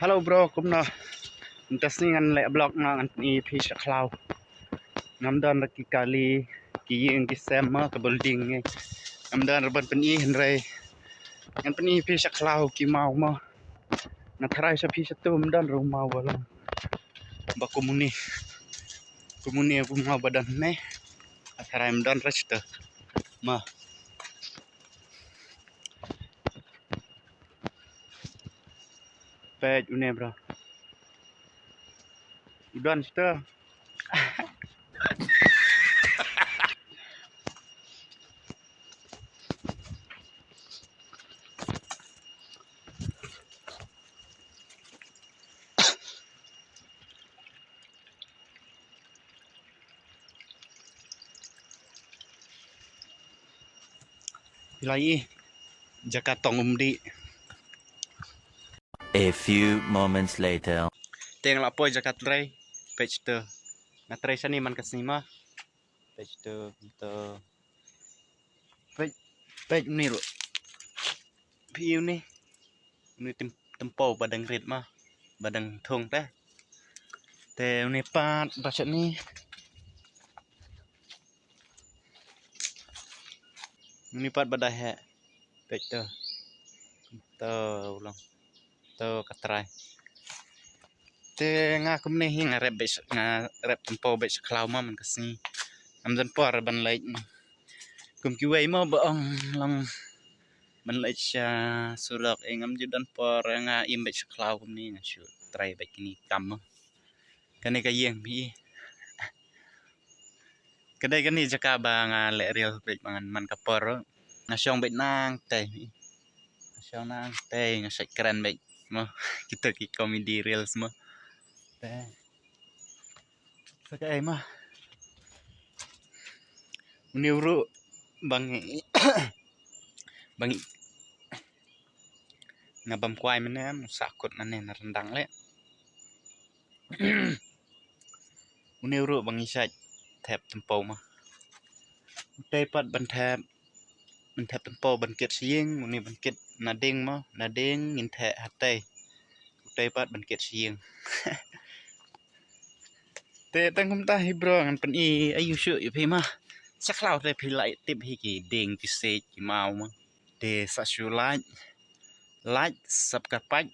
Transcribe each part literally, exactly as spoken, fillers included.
Hello bro, kumno? Mynta sngi ngan leh vlog, nga ngan pyni phi sha khlaw. Ngam don ra ki kali, ki ïing ki sem ma, ka building ngi. Ngam don ra ban pyni hynrei ngan pyni phi sha khlaw ki maw ma. Nga tharai sha phi sha tu ym don ra u maw ba long ba kumne. Kumne u maw ba don ne. Nga tharai ym don ra sha tu ma. Peit une bro. U don sha tu. Phi la ïohi jaka tong umdih. A few moments later. Te nga la poi jaka trei. Peit tu. Nga trei shane man ka sngi ma. Peit tu, tu. Peit, peit une ruh. Phi une. Une tympew ba dang rit ma. Ba dang thung te. Te une pat ba shane. Une pat ba dei heh. Peit tu. Tu u long. Tu ka trai. Te nga kumne hi nga rep beit, nga rep tympew beit sha khlaw ma man ka sngi. Ngam don por ban leit. Kum kiwei mo ba ong long ban leit sha surok, eh, ngam ju don por, nga im beit sha khlaw kumne, nga shu trei beit kine ki kam mo. Kane ka ïing phi. Ka dei kane jaka ba nga leh reel beit ba ngan man ka por. Nga shong beit nangtei. Nga shong nangtei, nga shait kren beit mo. Kita ki comedy reels mo. Te sa kaei ma. Une u ruh ba ngi, ba ngi, nga bam kwai mynne, u sah kut nangne na ryndang leh. Une u ruh ba ngi shait thep tympew ma. Utei pat ban thep, ban thep tympew ban kit sha ïing, une ban kit nading ma, nading ngin thep hatei. Utei pat ban kit sha ïing. Te tang kumta hi bro, ngan pyni aiu shuh ïa phi ma. Sha khlaw te phi la tip hi ki dieng ki siej ki maw ma. Te sa shu like, like, subscribe.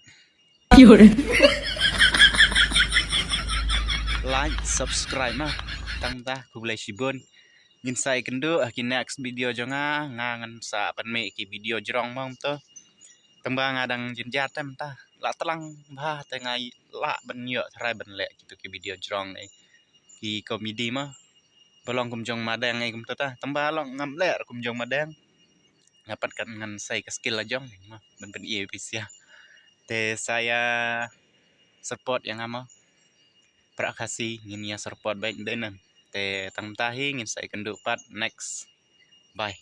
Like, subscribe ma. Tang kumta, khublei shibun. Ngin sa ïakynduh ha ki next video jong nga, nga ngan sa pynmih ki video jrong mo to. Tang ba nga dang jynjar te mynta. La tlang bha te nga lah ban ïoh tharai ban leh kito ki video jrong ne ki comedy ma. Ba long kum jong Madeng ei kumta ta. Tang ba long ngam leh kum jong Madeng. Nga pat kan ngan sei ka skill la jong ma ban pyni ïa phi sha. Te sa ïa support ïa nga ma. Pra Khasi ngin ïa support beit dei nan. Te tang kumta hi ngin sa ïakynduh pat next. Bye.